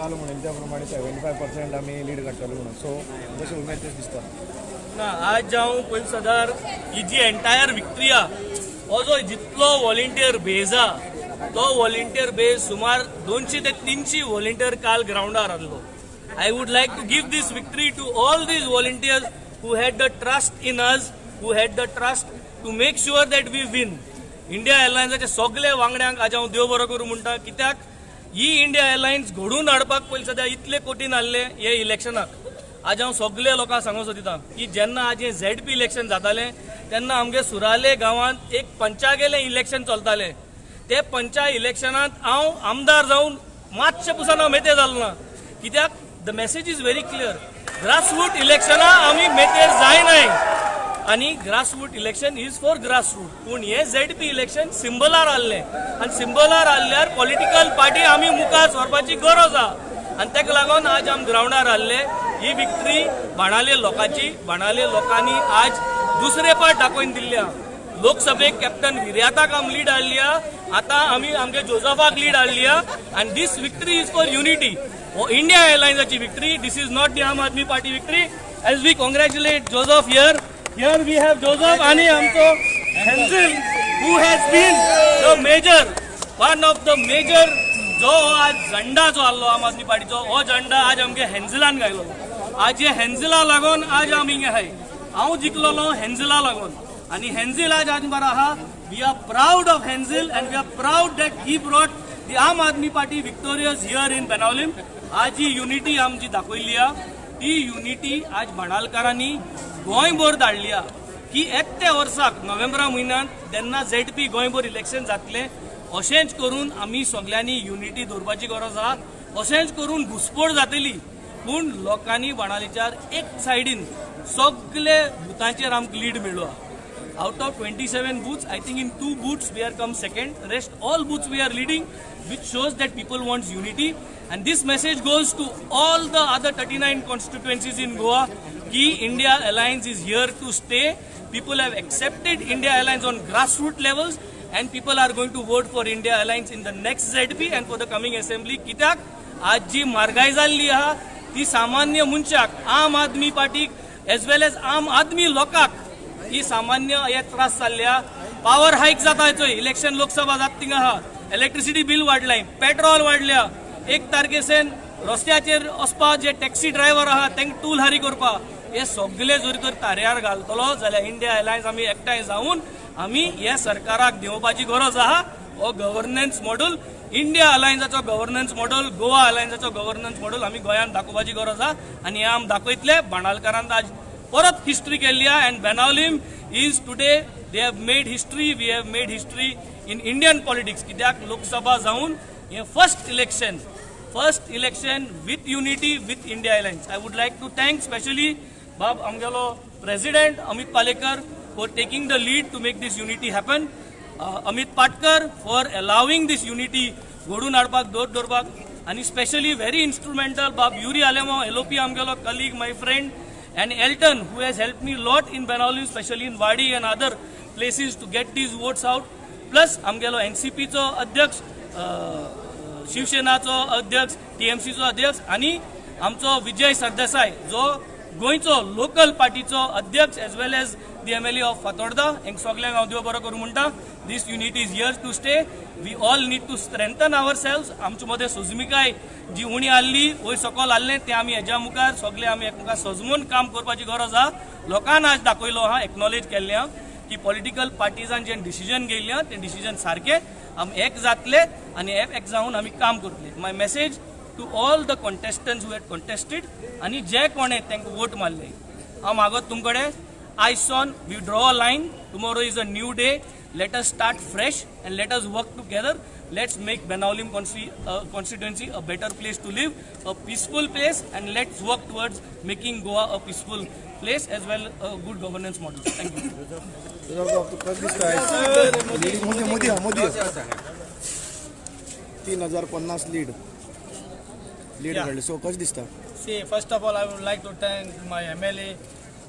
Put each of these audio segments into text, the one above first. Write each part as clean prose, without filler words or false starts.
काल म्हणिल्ले त्या प्रमाणे 75% आमी लीड काडटले म्हणून, सो जशें उमेद तशें दिसता. ना, आज हांव पयलीं सदार ही जी एंटायर विक्ट्री आहा, हो जो जितलो व्हॉलेंटियर बेज आहा, तो व्हॉलेंटियर बेज सुमार 200 ते 300 व्हॉलेंटियर काल ग्रावंडार आहलो. I would like to give this victory to all these volunteers who had the trust in us, who had the trust to make sure that we win. India अलायन्साच्या सगल्या वांगड्यांक आज हांव देव बरो करूं म्हणटा, कित्याक ही इंडिया अलायन्स घडोवन हाडपाक पयलीं सद्या इतले कठीण आहले हे इलेक्शनाक. आज हांव सगल्या लोकांक सांगूंक सोदिता की जेन्ना आज हें झेडपी इलेक्शन जातालें, तेन्ना आमगे सुराले गांवांत एक पंचागेलें इलेक्शन चलतालें. ते पंचायत इलेक्शनांत हांव आमदार जावन मातशें पुसान हांव मेते जालो ना, कित्याक the message is very clear: grassroot इलेक्शनां आमी मेतेर जायनाय आनी grassroot election is for grassroot. पूण हे झेडपी इलेक्शन सिंबलार आहलें आनी सिंबलार आहल्यार पॉलिटिकल पार्टी आमी मुखार सरपाची गरज आहा आनी ताका लागून आज आमी ग्रावंडार आहले. ही विक्ट्री बाणाले लोकांची. बाणाले लोकांनी आज दुसरे पाट दाखोवन दिल्ली आहा. लोकसभेक कॅप्टन विर्याताक आमी लीड हाडली आहा, आतां आमी आमगे जोजफाक लीड हाडली आहा आनी this victory is for unity. हो India अलायन्साची victory. This is not the Aam Aadmi Party victory. As we congratulate Joseph here, here we have Joseph आणि आमचो हेन्झल, who has been the major one of the major. जो हो आज झंडा जो आहलो आम आदमी पार्टीचो, हो झंडा आज आमगे हेन्झलान घायलो. आज हे हेन्झला लागून आज आमी हिंगा आहाय. हांव जिखलोलो हेन्झला लागून आनी हेन्झल आज आज बरो आहा. We are proud of Henzil and we are proud that he brought the Aam Aadmi Party victorious here in Benaulim. आज ही युनिटी आमची दाखयल्ली आहा, ती युनिटी आज बाणालकारांनी गोंयभर धाडली आहा की येत्या वर्साक नोव्हेंबरा म्हयन्यांत जेन्ना झेडपी गोंयभर इलेक्शन जातलें, अशेंच करून आमी सगल्यांनी युनिटी दवरपाची गरज आहा. अशेंच करून घुसपड जातली, पूण लोकांनी बाणालीच्यार एक सायडीन सगळे बुथांचेर आमकां लीड मेळ्ळो. Out of 27 booths, I think in two booths we are come second. Rest all booths we are leading, which shows that people want unity. And this message goes to all the other 39 constituencies in Goa ki India Alliance is here to stay. People have accepted India Alliance on grassroots levels and people are going to vote for India Alliance in the next ZP and for the coming assembly. कित्याक आज जी म्हारगाय जाल्ली आहा, ती सामान्य मनशाक, आम आदमी पार्टीक एज वेल एज आम आदमी लोकांक ही सामान्य हे त्रास जाल्ले. पावर हायक जाता चोय, इलेक्शन लोकसभा जात थिंगा आहा, इलेक्ट्रिसिटी बील वाडलाय, पेट्रोल वाडल्या. 1 तारखेसान रस्त्याचेर वचपा जे टॅक्सी ड्रायव्हर आहा, तांकां टूल हारी करपा, हे सगळे जरी तर ताऱ्यार घालतलो जाल्यार इंडिया अलायन्स आमी एकठांय जावन आमी हे सरकाराक देंवोवपाची गरज आहा. हो गव्हर्नन्स मॉडल, इंडिया अलायन्साचो गव्हर्नन्स मॉडल, गोवा अलायन्साचो गव्हर्नन्स मॉडल आमी गोंयांत दाखोवपाची गरज आहा आनी हे आमी दाखयतले. बाणालकारान आज परत हिस्ट्री केल्ली आहा and Benaulim is today, they have made history. We have made history in Indian politics, कित्याक लोकसभा जावन हे first election, first election with unity, with India Alliance. I would like to thank specially बाब आमगेलो president Amit Palekar for taking the lead to make this unity happen, Amit Patkar for allowing this unity घडून हाडपाक, दोर दवरपाक आनी specially very instrumental बाब Yuri आलेमो, LOP आमगेलो colleague, my friend, and Elton, who has helped me lot in Benaulim, specially in Wadi and other places, to get these votes out. Plus आमगेलो एनसीपीचो अध्यक्ष, शिवसेनाचो अध्यक्ष, टीएमसीचो अध्यक्ष आनी आमचो विजय सरदेसाय, जो गोंयचो लोकल पार्टीचो अध्यक्ष as well as the MLA of Fatorda, हांकां सगल्यांक हांव देव बरो करूं म्हणटा. This unity is here to stay. We all need to strengthen ourselves. आमचे मदें सोजमिकाय जी उणी आहली, वयर सकल आहलें, तें आमी हेज्या मुखार सगळे आमी एकमेकां सजमून काम करपाची गरज आहा. लोकांक आज दाखयलो आहा, एक्नॉलेज केल्लें आहा की पॉलिटिकल पार्टीजान जे डिसिजन घेयल्लें आहा, तें डिसिजन सारकें. आमी एक जातले आनी एक जावन आमी काम करतले. My message to all the contestants who had contested आनी जे कोणे तांकां वोट मारले, हांव मागत तुमकडे, आयज सावन we draw a line. Tomorrow is a new day. Let us start fresh and let us work together. Let's make Benaulim constituency a better place to live, a peaceful place, and let's work towards making Goa a peaceful place as well, a good governance model. Thank you. कसं दिसता lead? Modi Modi हा Modi 3050 lead lead काडली, so कशें दिसता? See, first of all, I would like to thank my MLA,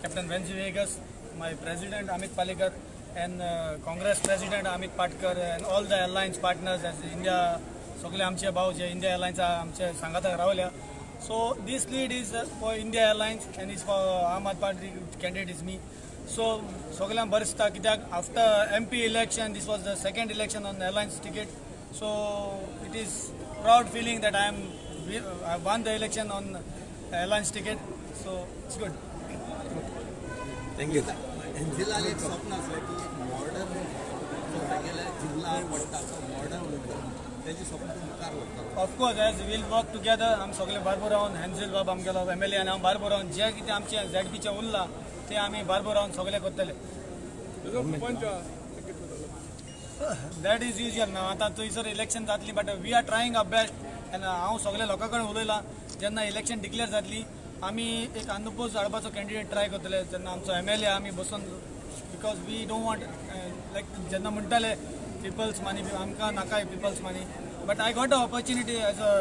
Captain Venzi Viegas, my President Amit Palekar, and Congress President Amit Patkar, and all the alliance partners as India सगळे आमचे भाव जे India alliance आमचे सांगाताक रावल्या. So this lead is for India Alliance and is for Aam Aadmi Party candidate is me. So सगळ्यांक बरें दिसता, कित्याक after MP election this was the second election on alliance ticket. So it is proud feeling that I won the election on alliance ticket. So it's good. Thank you. एन्झिलाल एक स्वप्न आसलें की एक modern जो तेगेले जिल्ला पडटा तो मॉडर्न उरता, तेजें स्वप्न तूं मुखार व्हरतलो? Of course, as we'll work together, आमी सगळे बारबोर रावन, हेन्झल बाब आमगेलो एमएलए आनी हांव बारबोर रावन जे कितें आमचें झेडपीचें उरलां तें आमी बारबोर रावन सगळें करतले. That is usual ना. आतां थंयसर इलेक्शन जातली, but we are trying our best and हांव सगल्या लोकां कडेन उलयलां. जेन्ना इलेक्शन डिक्लेअर जातली, आमी एक अनअपोज हाडपाचो कॅन्डिडेट ट्राय करतले. जेन्ना आमचो एमएलए आमी बसून, because we don't want like जेन्ना म्हणटाले पिपल्स मनी, आमकां नाकाय people's money, but I got a opportunity as a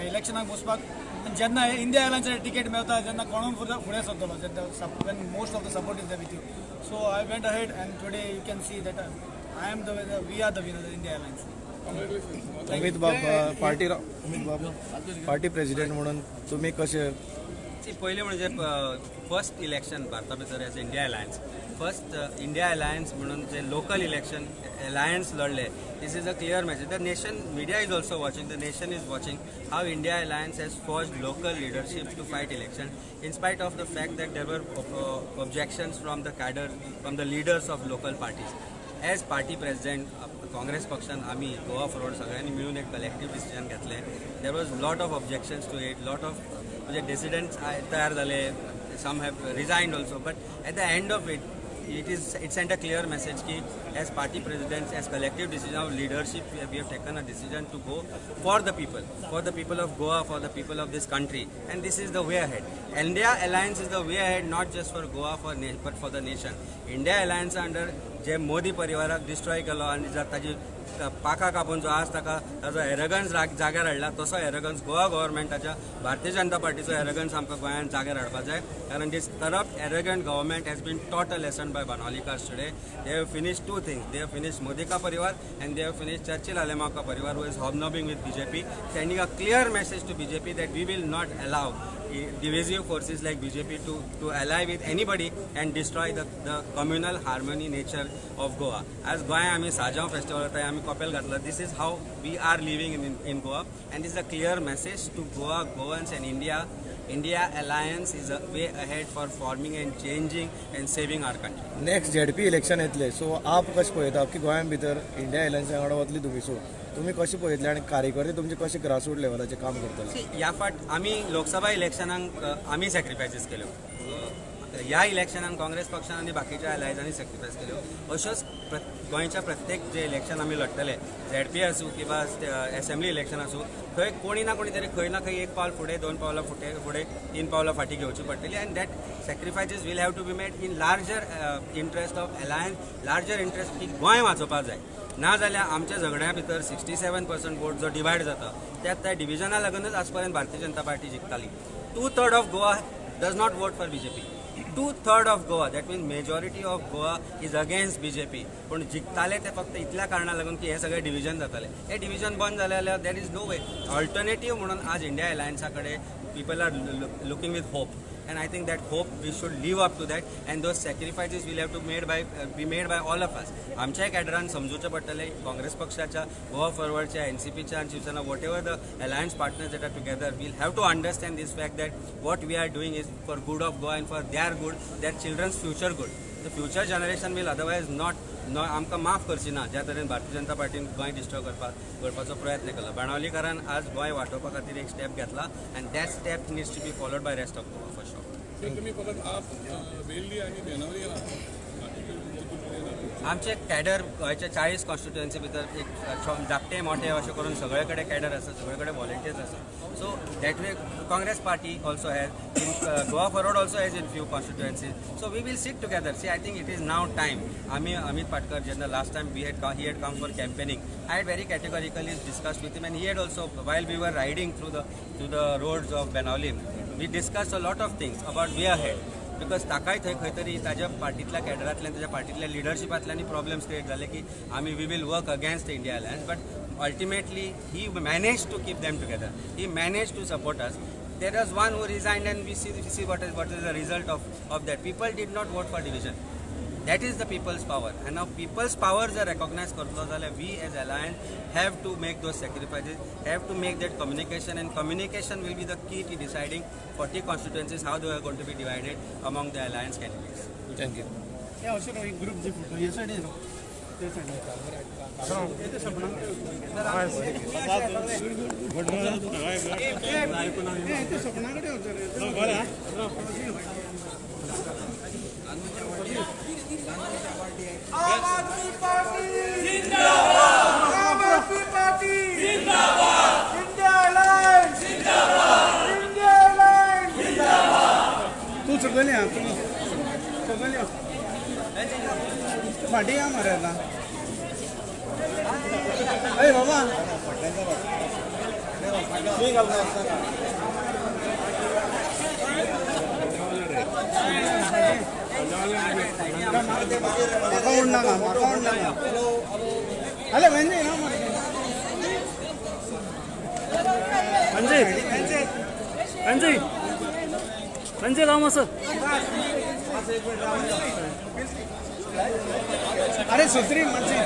इलेक्शनाक बसपाक. आनी जेन्ना इंडिया एलायन्साचे टिकेट मेळटा, जेन्ना कोणून फुडें सरतलो, जेन्ना when most of the support is there with you. So I went ahead and today you can see that I am the we are the winner, India Alliance. Amit बाब, party, Amit बाब, party president म्हणून तुमी कशे See, पयलें म्हणजे first election भारता भितर as India Alliance, first India Alliance म्हणून जे लोकल इलेक्शन अलायन्स लढले, this is a clear message. The nation media is also watching, the nation is watching how India Alliance has forged local leadership to fight election in spite of the fact that there were objections from the cadre, from the leaders of local parties. As party president, Congress पक्षान आमी Goa forward सगळ्यांनी मिळून एक collective decision घेतलें. There was lot of objections to it, lot of म्हणजे डिसिडंट्स तयार जाले, some have resigned also, but at the end of it, it sent a clear message की as party presidents, as collective decision of leadership, we have taken a decision to go for the people, for the people of Goa, for the people of this country, and this is the way ahead. India Alliance is the way ahead, not just for Goa, but for the nation. India Alliance under J Modi परिवाराक destroy केलो आनी ताजी पाखां कापून जो आज ताका ताजो एरगन्स जाग्यार हाडला, तसो एरगन्स गोवा गव्हर्मेंटाच्या, भारतीय जनता पार्टीचो एरगन्स आमकां गोंयांत जाग्यार हाडपा जाय, कारण this corrupt, arrogant government has been taught a lesson by Banaulikars today. They have finish two things: they have finish Modi का परिवार and they have finish Churchill Alemao का परिवार, who is hobnobbing with BJP, sending a clear message to BJP that we will not allow divisive forces like BJP to ally with anybody and destroy the communal harmony nature of Goa. As Goa आमी साजांव festival जाता, आमी कपेल घातला. This is how we are living in Goa and this is a clear message to Goa, Goans and India. India Alliance is a way ahead for forming and changing and saving our country. Next ZP election येतले, so आप कशें पळयता की गोंया भितर India अलायन्सा वांगडा वतली तुमी, सो तुमी कशें पळयतले आनी कार्यकर्ते तुमचे कशे ग्रासरूट लेवलाचेर काम करतले? See, ह्या फाट आमी लोकसभा इलेक्शनाक आमी सॅक्रिफायसीस केल्यो, ह्या इलेक्शनान काँग्रेस पक्षान आनी बाकीच्या अलायन्सांनी सॅक्रिफायस केल्यो. अश्योच गोंयच्या प्रत्येक जे इलेक्शन आमी लढटले, झेडपी आसूं किंवा एसेंब्ली इलेक्शन आसूं, थंय कोणी ना कोणी तरी खंय ना खंय एक पावल फुडें, दोन पावलां फुडें, तीन पावलां फाटीं घेवची पडटली and that sacrifices will have to be made in larger interest of alliance, larger interest की गोंय वाचोवपाक जाय. ना जाल्यार आमच्या झगड्या भितर 67% वोट जो डिवायड जाता, त्या डिविजना लागूनच आज पर्यंत Bharatiya Janata party जिखताली. Two third of Goa does not vote for BJP. Two third of Goa, that means majority of Goa is against BJP. पूण जिखताले ते फक्त इतल्या कारणाक लागून की हे सगळे डिविजन जाताले. हे डिविजन बंद जाले जाल्यार there is no way alternative. म्हणून आज इंडिया अलायन्सा कडेन people are looking with hope and I think that hope, we should live up to that and those sacrifices will have to made by be made by all of us. आमच्याय कॅडरान समजूचें पडटलें, काँग्रेस पक्षाच्या, गोवा फॉरवर्डच्या, एनसीपीच्या आनी Shiv Sena, whatever the alliance partners that are together, will have to understand this fact that what we are doing is for good of Goa and for their good, their children's future good. The future generation will otherwise not आमकां माफ करची ना, ज्या तरेन Bharatiya Janata पार्टीन Goa destroy करपाचो प्रयत्न केला. बाणावलीकारान आज गोंय वाटोवपा खातीर एक स्टेप घेतला and that step needs to be followed by rest of Goa for sure. तुम्ही फकत आप वेल्ली आणि बेनावली? आमचे कॅडर गोंयच्या 40 कॉन्स्टिट्युएन्सी भितर एक धाकटे मोठे अशें करून सगळे कडेन कॅडर आसा, सगळे कडेन व्हॉलेंटियर्स आसा. So that way Congress Party also has in, Goa Forward also has in few constituencies. So we will sit together. See, I think it is now time. आमी अमित पाटकर जेन्ना last time we had he had come for campaigning, I had very categorically discussed with him and he had also, while we were riding through the roads of Benaulim, we discussed a lot of things about way ahead, because ताकाय थंय खंय तरी ताज्या पार्टीतल्या कॅडरांतल्यान, ताज्या पार्टीतल्या लिडरशिपांतल्यान problems create जाले की आमी we will work against India Alliance, but Ultimately he manage to keep them together, he manage to support us. There was one who resigned and we see what is the result of that. People did not vote for division. That is the people's power. And now people's power जर recognize करतलो जाल्यार we as alliance have to make those sacrifices, have to make that communication, and communication will be the key to deciding 40 constituencies how they are going to be divided among the alliance candidates. Thank you. Aam Aadmi Party जिंदाबाद, आम Aadmi party जिंदाबाद, India alliance जिंदाबाद, India alliance जिंदाबाद. तू सगळे या, तू सगळे या, फाटी या मरे आता. अरे बाबा म्हाका उडनाका, म्हाका उडनाका. अरे म्हणजे ना म्हणजे म्हणजे म्हणजे राम असं. अरे सुत्री म्हणजे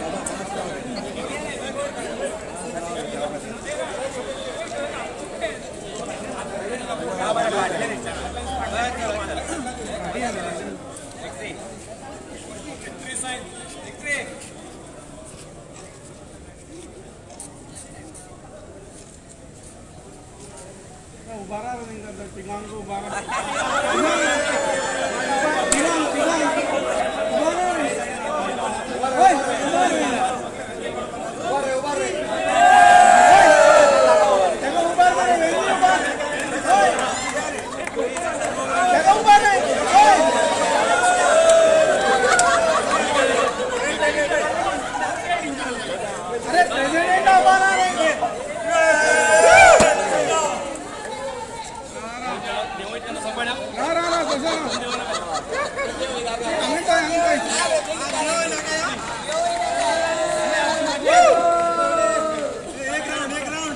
उबारा तिगांक उबारा तिगांक तिगांक उबारा अरे प्रेसिडेंट उबारा रे. एक राऊंड.